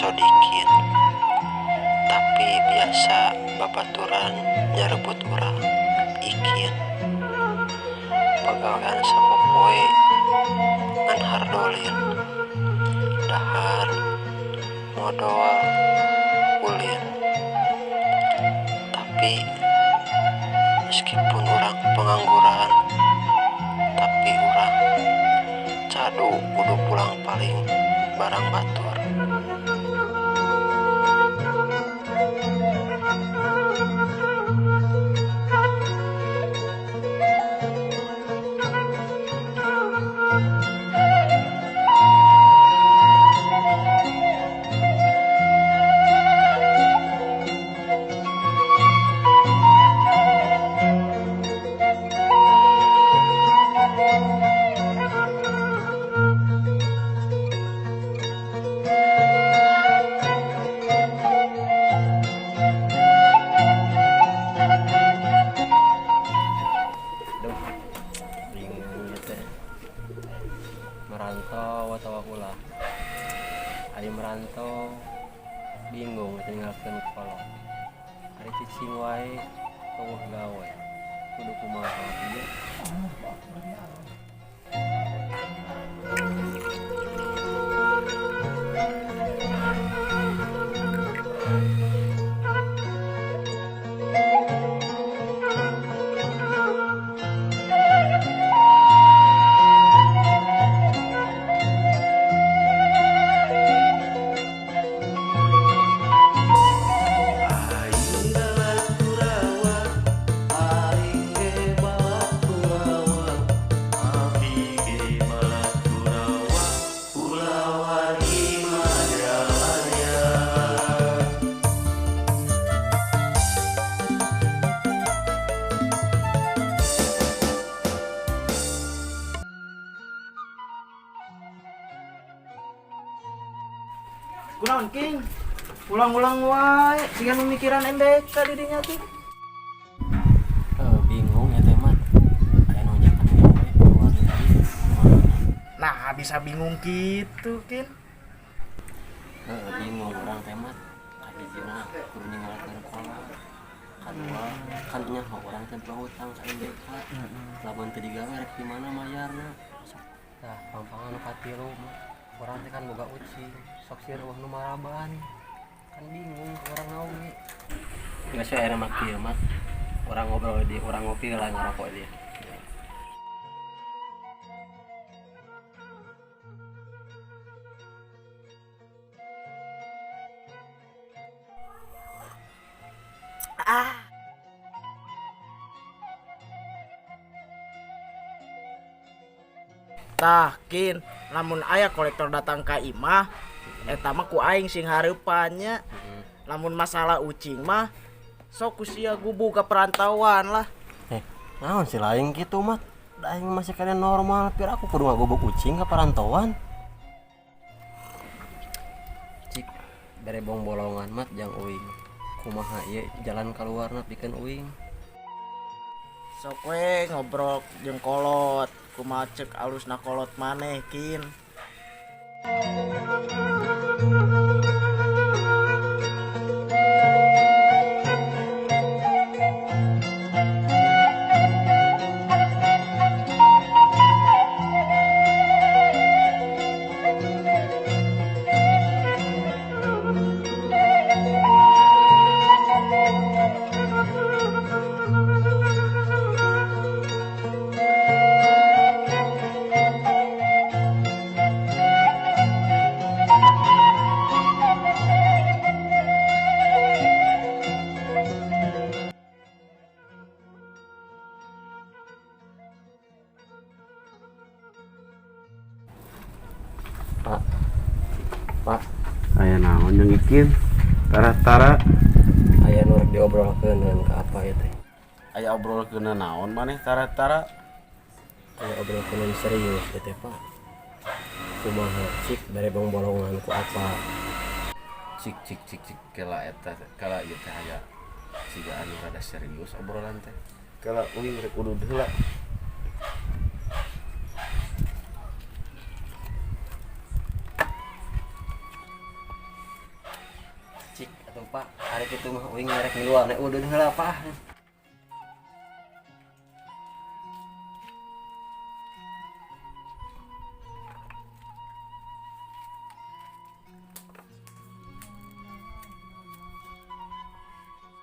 Sodikin, tapi biasa babaturan nyarebut urang Ikin. Pagawean sapopoe ngan hardolin, dahar, modol, ulin. Tapi meskipun urang pengangguran, tapi urang cadu kudu pulang paling barang batur. Duh, bingung ieu teh. Merantau atau ulah. Ari merantau bingung tinggalkeun kolot. Ari cicing wae euweuh gawe. Kudu kumaha ieu? Aing balak kurawa, aing ge balak kurawa, abi ge balak kurawa, kulawargi Majalaya. Kunaon, King? Ulang-ulang wae, siga nu mikiran MBK di dinya tuh. Eh, bingung ya teh mah. Aya nu nyakan gawe luar negeri. Kumaha? Nah, bisa bingung gitu, Kin. Heeh, bingung urang teh mah. Kahijina kudu ninggalkeun kolot. Kadua kan nyaho urang teh boga hutang ka MBK. Lamun teu digawe rek di mana mayarna? Sok tah pangpangan nu katilu mah. Urang teh kan boga ucing, sok sieun euweuh nu maraban. Kan bingung urang oge. Geus we ayeuna mah kieu mah. Urang ngobrol di urang ngopi lah, ngarokok dia. Ah. Tah, Kin, lamun aya kolektor datang ka imah, eta mah ku aing sing hareupannya. Lamun masalah ucing mah sok ku sia gubug ka perantauan lah. Eh, naon sih lain gitu mah? Da aing masih kena normal, pir aku kudu ngagubuk ucing ke perantauan. Cik, bere bong bolongan mat jang uing. Kumaha ieu jalan keluarna pikeun uing? Sok we ngobrol jeung kolot, kumaha cek alusna kolot maneh, Kin. Pak. Pak, Aya naon yang ikin tara-tara? Aya nu rek diobrolkeun ka apa ieu teh? Aya obrolkeun naon maneh tara-tara? Aya obrolkeun serius ieu teh, Pak. Kumaha cik bere bong bolongan ku apa? Cik cik cik cik, kela eta kala ieu teh aya siga anu rada serius obrolan teh. Kala uing rek udud heula. Cik atuh Pak, ari kitu mah uing rek ngiluan we udud heula Pak.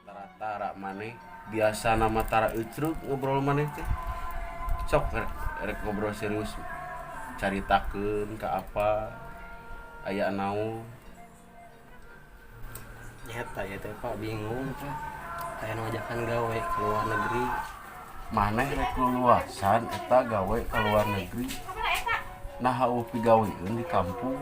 Tara-tara maneh biasa nama tara ucruk ngobrol maneh teh. Sok rek ngobrol serius caritakeun ka apa aya naon. Nyata ya teh Pak, bingung Pak. Aya nu ngajakan gawe ke luar negeri. Maneh rek luluasan eta gawe ka luar negeri. Nah eueuh pigaweun di kampung.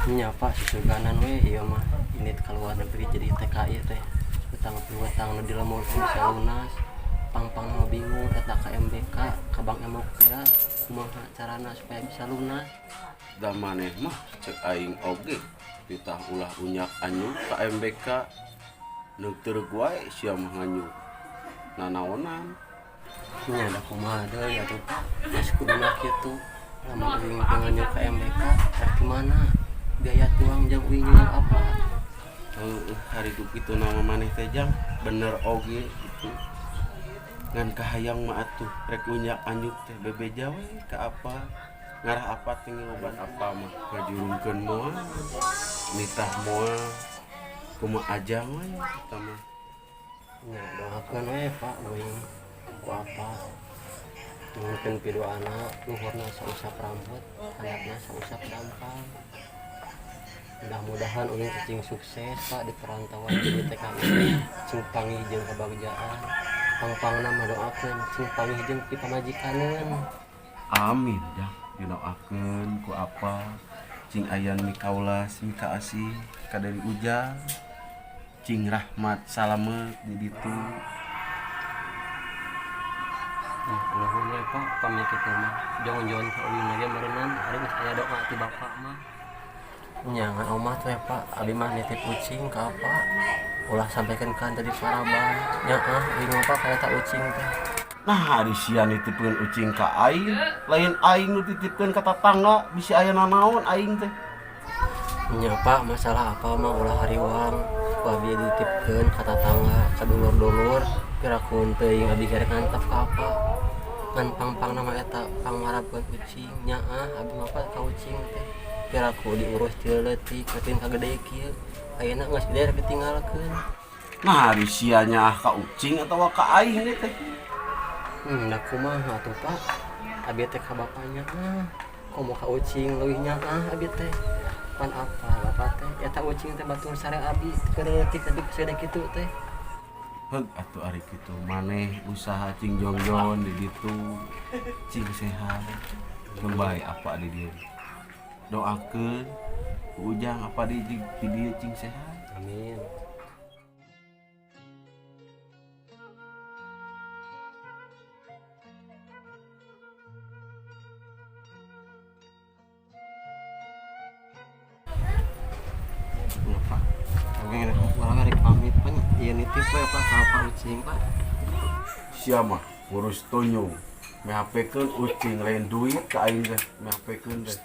Nya Pak, susuganan we ieu mah indit ka luar negeri jadi TKI teh. Hutang piutang nu di lembur teh bisa lunas. Pang-pang mah bingung eta ka MBK, ka Bank Emok teh kumaha carana supaya bisa lunas. Da maneh mah cek aing oge titah ulah unyak anyuk ka MBK. Neuk teu wae sia mah nganyuk. Nanaonan. Nya da kumaha deui atuh Pak. Geus kuduna kitu. Lamun uing teu nganyuk ka MBK, rek di mana? Biaya tuang jang uing nyieun apa? Heueuh hari ku kitu nama maneh teh jang bener oge gitu. Ngan kahayang mah atuh rek unyak anyuk teh bebeja we ka apa. Ngarah apa teh ngiloban apa mah ngajurungkeun moal nitah moal kumaha ajang we eta mah. Nya doakeun we Pak uing ku apa. Nyuhunkeun piduana luhurna sausap rambut, handapna sausap dampang. Mudah-mudahan uing cicing sukses Pak di perantauan jadi TKI cing panggih jeung kabagjaan. Pang-pangna mah doakeun cing panggih jeung pipamajikaneun. Amin jang dinoakeun ku apa cing ayan mikaulas mikaasih ka dari ujang cing rahmat salamet di ditu. Ya, nuhun we Pak pami kitu mah. Jongjon ka uing lagi meureunnan ari geus aya doa ti bapak mah. Nya ngan omah teh Pak, abi mah nitip ucing ka apa? Ulah sampaikan ka tadi paraban. Nya ah uing mah Pak ka eta ucing teh. Nah ari sia nitipkeun ucing ka aing, lain aing nu titipkeun ka tatangga bisi aya nanaon aing teh. Nya Pak, masalah apa mah ulah hariwang. Ku abi dititipkeun ka tatangga, ka dulur-dulur, pirakuun teuing abi ge rek ngantep ka apa. Ngan pang-pangna mah eta pangmarabkeun ucing. Nya ah abi mah Pak ka ucing teh. Piraku diurus ti leutik nepikeun ka gede kieu. Ayeuna geus gede rek ditinggalkeun. Nah ari sia nyaah ka ucing atawa ka aing teh. Da kumaha atuh Pak? Abi teh ka bapaknya ah, komo ka ucing leuwih nyaah abi teh. Pan apa bapak teh? Eta ucing teh batur sare abi keur leutik tapi sagede kitu teh. Heug atuh ari kitu maneh usaha cing jongjon di ditu cing sehat. Kembali apa di dieu. Doakeun ku ujang apa di dieu cing sehat. Amin. Ya Pak, oke, urang rek pamit Pak, ieu nitip we Pak ka Pak ucing Pak. Sia mah ngurus tonyo, mehapekeun ucing lain duit ka aing teh, mehapekeun teh.